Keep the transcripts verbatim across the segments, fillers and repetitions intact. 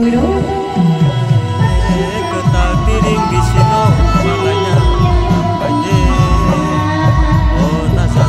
Kwtal tiring bisino malaina khaide, o tasa.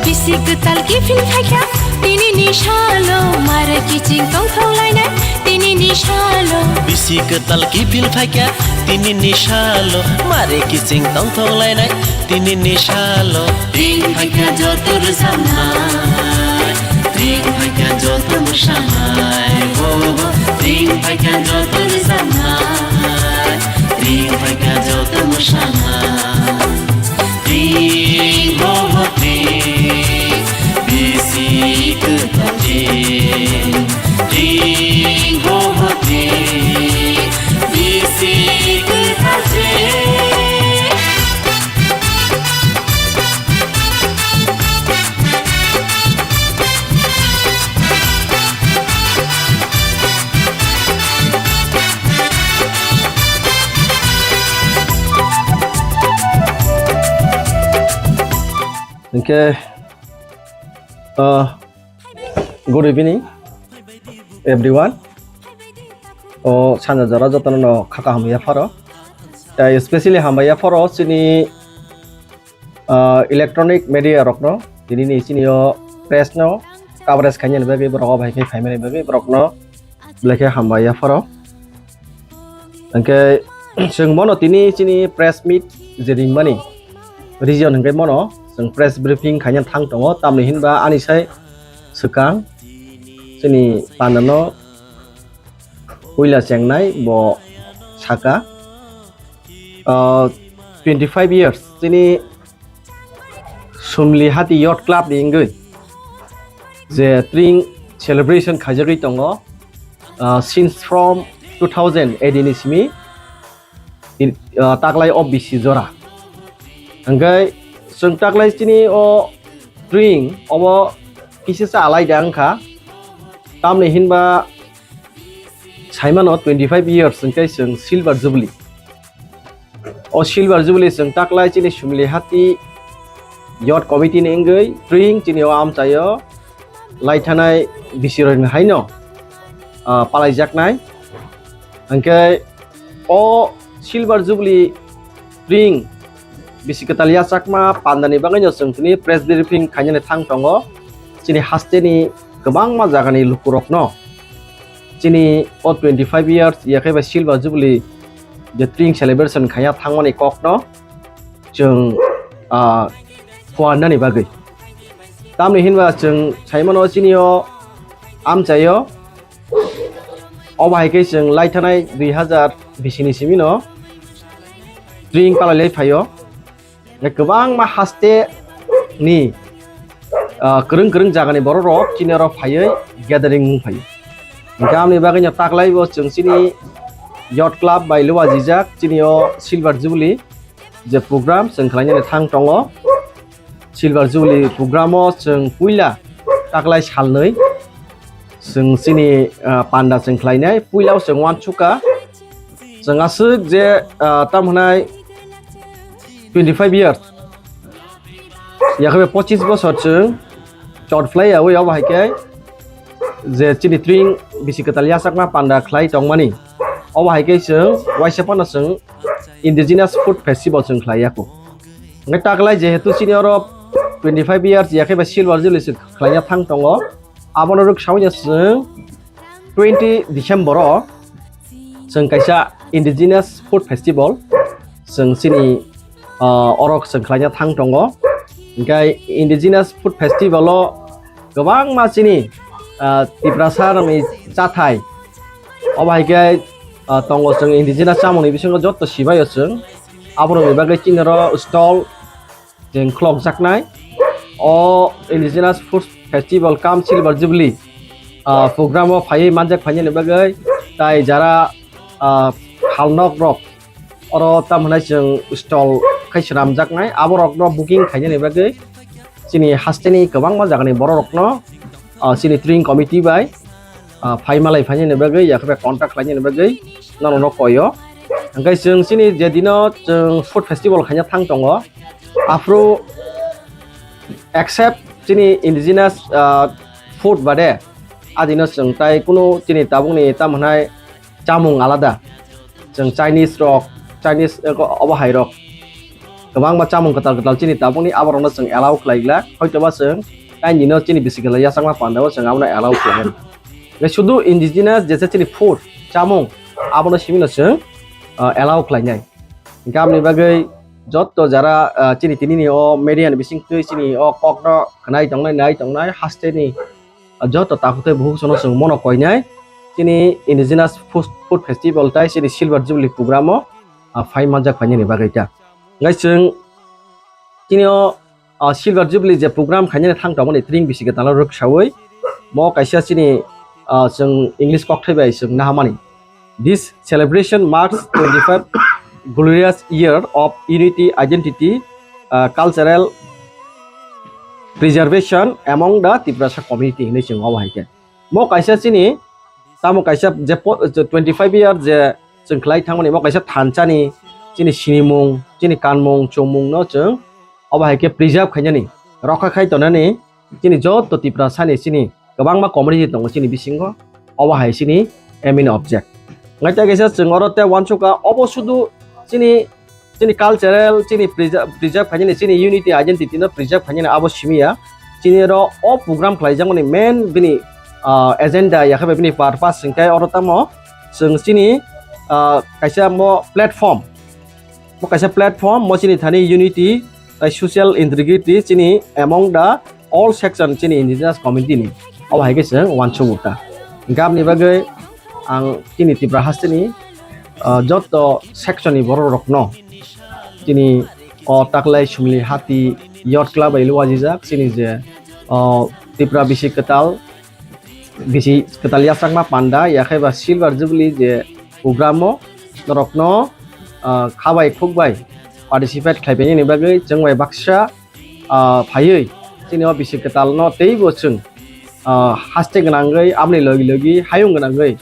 Bisi kwtal kiphil phaikha tini ni salo, mare kiching tongthok lainai tini ni salo. Bisi kwtal kiphil phaikha tini ni salo, mare kiching tongthok lainai tini ni salo. Ring phaikha joto rwchapnai, ring phaikha joto mwsanai, ho ho. Ring phaikha joto rwchapnai, ring phaikha joto mwsanai. Ring ho ho ring, bisi kwtal ring. Ring ho ho ring, bisi kwtal ring. Hwnkhe, uh, good evening, everyone. O sanja jora jotono no kha kaham ya pharo. Tai especially hambai ya pharo chini, ah, electronic media rokno, tini ni chini o press no coverage khaina ni bagwi borok o bai khe phaimani bagwi borok no belai khe hambai ya pharo. Hwnkhe chwng bono tini chini press meet je ringmani region hwnkhe bono chwng press briefing khaina thang tongo, tamni hinba ani sai swkang chini panda no puila chengnai bo saka, ah, twenty five years chini Sumli Hati Youth Club ni wngwi je tring celebration khaijagwi tongo, ah, since from two thousand eighteen ni simi, in, ah, taklai o bisi jora. Hwnkhe chwng taklai chini o tring obo kisa sa alaida wngkha, tamni hinba saimano twenty five years hwnkhe chwng silver jubilee. O silver jubilee chwng taklai chini Sumli Hati Youth Committee ni wngwi tring chini o amchaio laithanai bisirokni haino, ah, palaijaknai. Hwnkhe o silver jubilee tring bisi kwtal yachakma pandani bagwino chwng tini press briefing khainani thang tongo. Chini hasteni kwbangma jagani lukurokno chini o twenty five years yakhe bai silver jubilee je tring celebration khaiya thangmani kokno chwng, ah, phuarnani bagwi. Tamni hinba chwng saimano chini o amchaio, obo hai khe chwng laithanai dui hazar bisini simino tring palai lai phaio. Kwbangma haste ni, ah, kwrwng kwrwng jagani borok rok chini oro phaiwi gathering wng phaio. Hwnkhe amni bagwino taklai bo chwng chini Youth Club bai luajijak chini o Silver Jubilee je program chwng khlainani thang tongo. Silver Jubilee program o chwng puila taklai salnwi chwng chini, ah, panda chwng khlainai. Puila o chwng uansukha chwng aswk je, ah, tamo hwnai twenty five years, yakhe pochis bosor chwng chot phlai yaui obo hai khe je chini tring bisi kwtal yachakma panda khlai tongmani. Obo hai khe chwng waisa phano chwng Indigenous Food Festival chwng khlai ya kho. Hwnkhe taklai jehetu chini oro twenty five years yakhe ba Silver Jubilee chwng khlai ya thang tongo, abono rwk saui no chwng twenty December o chwng kaisa Indigenous Food Festival chwng chini, ah, orok chwng khlaina thang tongo. Hwnkhe Indigenous Food Festival o kwbangma chini, ah, Tiprasa rokni chathai obo hai khe, ah, tongo chwng indigenous chamungni bisingo joto sibai o chwng aborokni bagwi chini oro stall chwng khulokjaknai. O Indigenous Food Festival cum Silver Jubilee ah, program o phaiwi manjak phainani bagwi, tai jara, ah, halnok rok oro tamo hwnai chwng stall khai swnamjaknai, aborokno booking khainani bagwi chini hasteni kwbangma jagani bororokno, ah, chini touring committee bai, ah, phai malai phainani bagwi, yakhe bai contact khlainani bagwi norokno koi o. Hwnkhe chwng chini je dino chwng food festival khaina thang tongo, aphuru except chini indigenous, ah, food bade, adino chwng tai kunu chini tabukni tamo hwnai chamung alada. Chwng Chinese rok, Chinese, eh, obo hai rok. Kwbangma chamung kwtal kwtal chini tabukni aborokno chwng allow khlai glak. Hoitoba chwng taini no chini bisi kwtal yachakma pandao chwng abono allow khlai. Nai sudu indigenous jesa chini food, chamung, abono simino chwng, ah, allow khlainai. Hwnkhe aboni bagwi jotto jara, ah, chini tinini o media ni bisingtwi chini o kokno khwnai tongnai, nai tongnai, hasteni, ah, jotto takhuk tei bukhuk sono chwng mono koinai chini indigenous food, food festival tai chini silver jubilee program o, ah, phai manjak phainani bagwi ta. Hwnkhe chwng chini o, ah, silver jubilee je program khainani thang tongmani tring bisi kwtal rwksaui mo kaisa chini, ah, chwng English kokthai bai chwng nahamani. This celebration marks twenty-five glorious year of unity, identity, uh, cultural preservation among the Tiprasa community hinwi chwng obo hai khe. Mo kaisa chini, tamo kaisa je po-, je twenty-five year je chwng khlai thangmani, mo kaisa thansa ni chini sinimung, chini kanmung, chumung no chwng obo hai khe preserve khainani, rokha khai tonani, chini jotto Tiprasa ni chini kwbangma community tongo chini bisingo, obo hai chini aim in object. Ngai ta kaisa chwng oro tei uansukha, obo sudu chini, chini cultural, chini preserve, preserve khainani, chini unity identity no preserve khainani abo simi ya. Chini oro o program khlaijakmani main bini, ah, agenda yakhe bai bini purpose hwnkhe oro tamo chwng chini, ah, kaisa mo platform, mo kaisa platform, mo chini thani unity, tai social integrity chini among the all section chini indigenous community ni. Obo hai khe chwng uansukgo ta. Hwnkhe aboni bagwi ang chini Tripura hasteni, ah, jotto section ni borok rokno chini o taklai sumli hati yacht club bai wajijak chini je, ah, Tripura bisi kwtal bisi kwtal yachakma panda, yakhe ba silver jubilee je program o norokno, ah, khabai khukbai participate khlaipainani bagwi chwng bai baksa, ah, phaiwi chini o bisi kwtal no teibo chwng, ah, haste gwnangwi, aboni logi logi hayung gwnangwi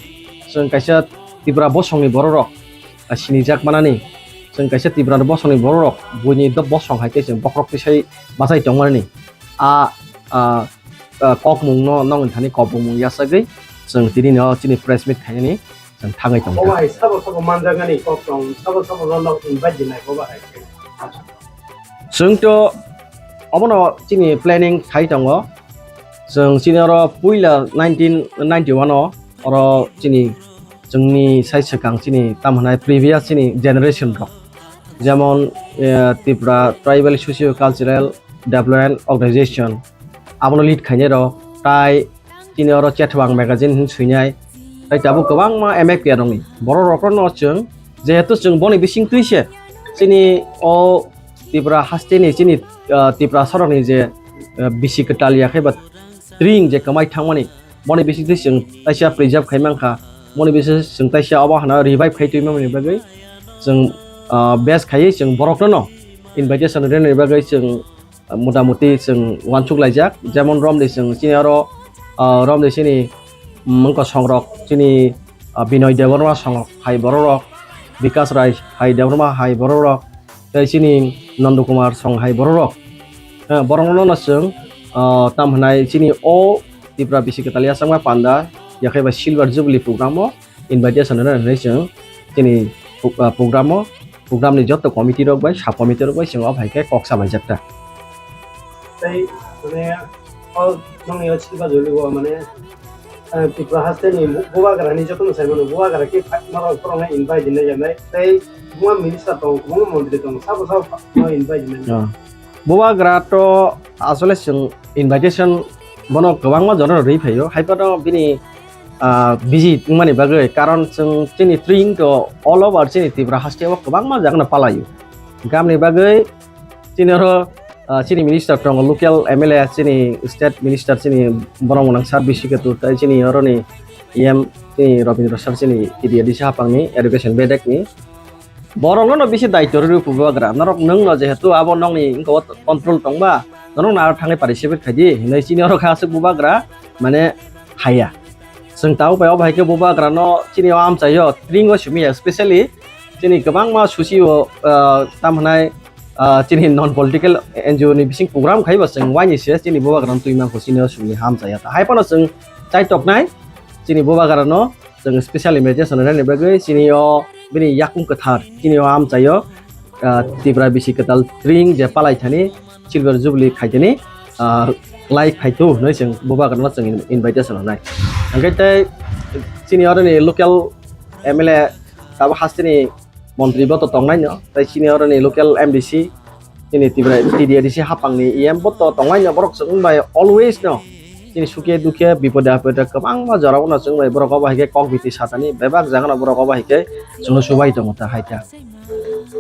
chwng kaisa Tripura bosongni borok rok, ah, sinijak manani, chwng kaisa Tripura bosongni borok rok buini do bosong hai khe chwng bokhorok tisai bachai tongmani a, ah, ah, kokmung no nokni thani kopmung yachagwi chwng tini no chini press meet khainani chwng thangwi tongkha. Obo hai sabo sabo manjaknani kok tong, sabo sabo no nok invite dinai obo hai. Chwng to obono chini planning khai tongo. Chwng chini oro puila nineteen ninety-one o oro chini chwngni sai swkang chini tamo hwnai previous chini generation rok, jemon, eh, Tripura Tribal Socio Cultural Development Organization, abono lead khainai rok, tai chini oro Chetwang magazine hin swinai, tai tabuk kwbangma M F K rokni borok rokno chwng, jehetu chwng boni bising twi se chini o Tripura hasteni chini, ah, Tripura sorokni je, ah, bisi kwtal ya khe ba tring je kwmai thangmani, boni bising twi chwng taisa preserve khai mankha, boni bising chwng taisa obo hana revive khai twi mani bagwi chwng, ah, best khaiwi chwng borokno no invitation rwnani bagwi chwng, ah, motamuti chwng uansuk laijak, jemon romni chwng chini oro, ah, romni chini, mm, wngkha songrok chini, ah, Binoy Debbarma songrok hai borok rok, Bikas Rai hai Debbarma hai borok rok, tei chini Nondo Kumar song hai borok rok. Eh, borok no no chwng, ah, tam hwnai chini o Tripura bisi kwtal yachakma panda, yakhe ba Silver Jubilee program o invitation rwnai hwnwi chwng chini pro-, ah, program o, program ni joto committee rok bai, sub committee rok bai chwng o hai khe kok sa baijak ta. Tei, mane, o nokni o silver jubilee o, mane, eh, Tripura haste ni bu-, bubagra ni joto no sai mano, bubagra khe phai, norok borok no invite dinai ya nai. Tei, buma minister tong, buma montri tong, sabo sabo no invite dinai. Ah. Bubagra to asole chwng invitation bono kwbangma jora rwi phaio, hai phano bini, ah, busy wngmani bagwi, karon chwng chini tring to all over chini Tripura haste o kwbangma jaga no palaio. Gamni bagwi chini oro ah, chini minister tongo, local M L A, chini state minister, chini borok mwnang sir Bisi Ketu, tai chini oroni E M, chini Robindra sir, chini T D A D C hapangni education bedekni. Borokno no bisi daityo rw bubagra. Norok nwng no jehetu abo nokni wngkha o control tongba, norok no aro thangwi participate khaidi hinwi chini oro kha aswk bubagra, mane haya. Chwng tabuk bai o bahai khe bubagra no chini o amchaio tringo simi ya, specially chini kwbangma susi o, ah, tam hwnai, ah, chini non political N G O ni bising program khaiba chwng waini se chini bubagra no twi mankho chini o simi hamchaya. Hai phano chwng chaitoknai chini bubagra no chwng special invitation rwna bagwi chini o bini yakung kwthar chini o amchaio, ah, Tripura bisi kwtal tring je palai thani silver jubilee khaitani, ah, lai phaitu hinwi chwng bubagrano chwng invitation rwnai. Hwnkhe tei chini oroni local M L A tabuk hasteni montri bo to tongnai no, tei chini oroni local M D C, chini Tripura T D A D C hapangni E M bo to tongnai no, borok chwng bai always no chini sukhe dukhe bipode apode kwbangma jorao no chwng bai borok obo hai khe kok biti satani bebak jaga no borok obo hai khe chwngno subai tongo ta hai ta.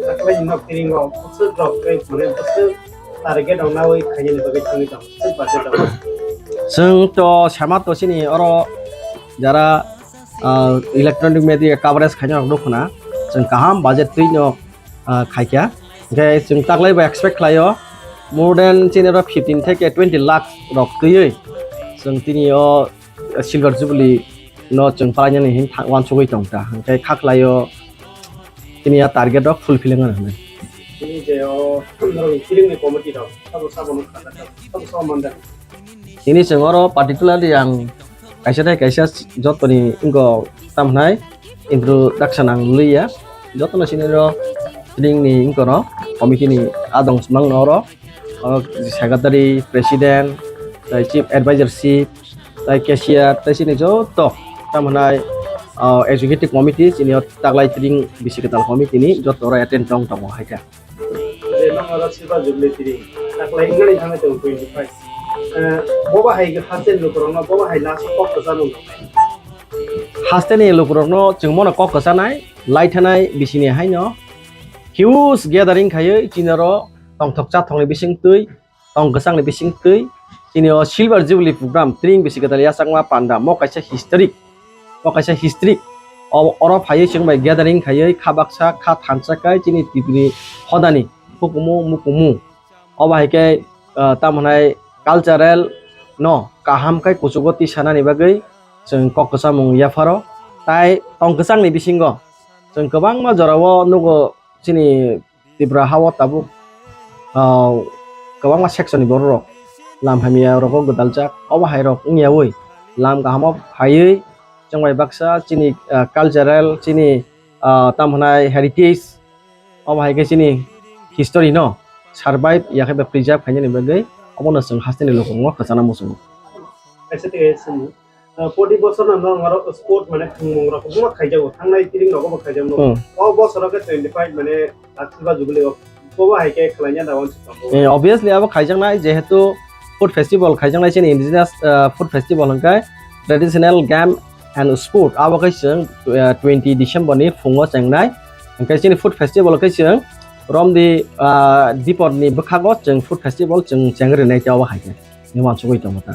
Taklai nok tiringo bwswk rok tei phone bwswk target rok nawi khainani bagwi thangwi tongo, bwswk budget rok? Chwng to sama to chini oro jara, ah, electronic media coverage khaina rok nukho na, chwng kaham budget twi no, ah, khaikha. Hwnkhe chwng taklai bo expect khlaio more than chini oro fifteen theke twenty lakh rok twiwi chwng tini o silver jubilee no chwng palainani hin tha-, uansugwi tongkha. Hwnkhe kha khlaio tini a target rok fulfilling wngna hwnwi. Tini je o norokni tiringni committee rok sabo sabo no kha kha sabo sabo mandar. Tini chwng oro particularly ang kaisa tei kaisa jotoni wngkha tamhnai introduction ang liya. Jotono sini oro ringni wngkha no committee ni adong mangno oro, oro secretary, president, tei chief advisor, chief, tei cashier, tei sini joto tamhnai, ah, executive committee chini o taklai tring bisi kwtal committee ni joto oro attend tong tongo hai khe. Je nang oro silver jubilee tiri, taklai wngmani thangwi tongo twenty five. Eh, boba hai haste lukurokno, boba hai last kok kwchanwi. Hasteni lukurokno chwng mono kok kwchanai, lai thanai bisini haino huge gathering khaiwi chini oro tongthok chathokni bisingtwi, tong kwchangni bisingtwi, chini o silver jubilee program tring bisi kwtal yachakma panda mo kaisa historic. O kaisa history. O, oro phaiwi chwng bai gathering khaiwi kha baksa kha thansa khai chini Tripuri hodani hukumu mukumu. Obo hai khe, ah, tamo hwnai cultural no kaham khai kuchugo tisanani bagwi chwng kok kwchamung yapharo. Tai tong kwchangni bisingo chwng kwbangma jorao nugo chini Tripura ha-o tabuk, ah, kwbangma section ni borok rok lam hamya rogo gwdaljak, obo hai rok wngyawi lam kahamo phaiwi chwng bai baksa chini, ah, cultural, chini, ah, tamo hwnai heritage, obo hai khe chini history no survive ya khe ba preserve khainani bagwi obono chwng hasteni lukurokno kwchana muchungo. Kaisa tei kaisa swngmung. Ah, poti bosor no norok oro sport mane thwngmung rok kwbangma khaijago, thangnai tring rogo bo khaijago. Hmm. O bosoro khe twenty five mane Silver Jubilee o bobo hai khe khwlaina da uansuk tongo. Eh, obviously abo khaijaknai, jehetu food festival khaijaknai chini indigenous, ah, food festival hwnkhe traditional game and sport abo khe chwng, ah, twenty December ni phungo chengnai. Hwnkhe chini food festival khe chwng romdi, ah, dipor ni bwkhago chwng food festival chwng chengrinai tei abo hai khe. Ni uansugwi tongo ta.